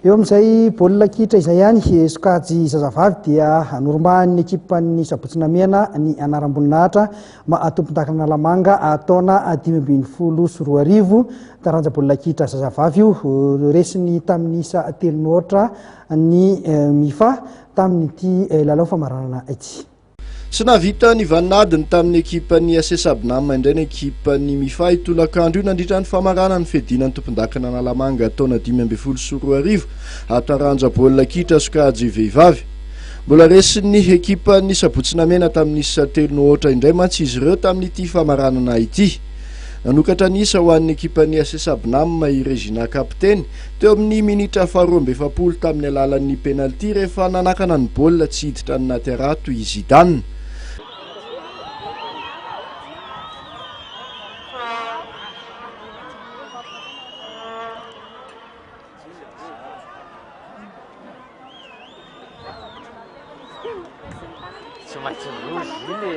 Eo amin'izay baolina kitra izay ihany, sokajy zazavavy dia norombahan'ny ekipan'ny Sabotsy Namehana ny anaram-boninahitra maha tompondakan'Analamanga taona 2015. Taranja baolina kitra zazavavy io, resiny tamin'ny isa telo no aotra ny Mifa tamin'ity lalao famaranana ity. Tsy nahavita ny vaninadiny tamin'ny ekipan'ny AC Sabnam indray ny ekipan'ny Mifa io tolakandro io nandritra ny famaranana ny fiadiana ny tompondakan'Analamanga taona 2015 taranja baolina kitra sokajy vehivavy. Mbola resin'ny ekipan'ny Sabotsy Namehana tamin'ny isa telo no aotra indray mantsy izy ireo tamin'ity famaranana ity. Nanokatra ny isa ho an'ny ekipan'ny AC Sabnam i Regina kapiteny Teo amin'ny minitra faharoa 42 tamin'ny alalan'ny penalty rehefa nanakana ny baolina tsy hiditra any anaty harato i Zidane. Tsy maintsy loza iny e.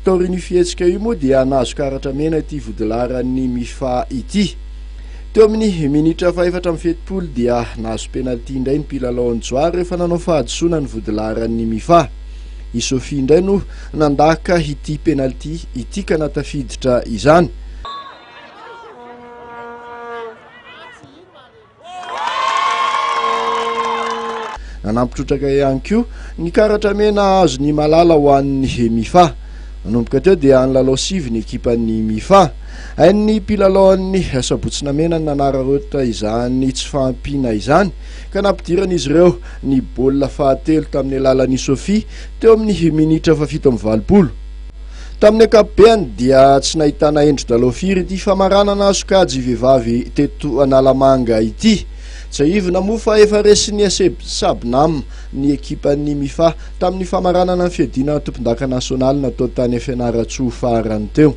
Taorian'io fihetsika io moa dia nahazo karatra mena ity vodilaharan'ny Mifa ity. Teo amin'ny minitra faha-74 dia nahazo penalty indray ny mpilalaon'ny Johary rehefa nanao fahadisoana ny vodilaharan'ny Mifa. I Sophie indray no nandaka ity penalty ity ka nahatafiditra izany. Nanampy trotraka ihany koa ny karatra mena azon'i Malala ho an'ny Mifa. Nanomboka teo dia nilalao sivy ny ekipan'ny Mifa. Hain'ny mpilalaon'ny Sabotsy Namena ny nanararaotra izany tsy fahampiana izany ka nampidiran'izy ireo ny baolina fahatelo tamin'ny alalan'i Sophie teo amin'ny minitra faha-87. Tamin'ny ankapobeny dia tsy nahitana endri-dalao firy ity famaranana sokajy vehivavy teto Analamanga ity. Tsiahivina moa fa efa resin'ny SC Sabnam ny ekipan'ny Mifa tamin'ny famaranana ny fiadiana tompondaka nasionaly natao tany Fianarantsoa farany teo.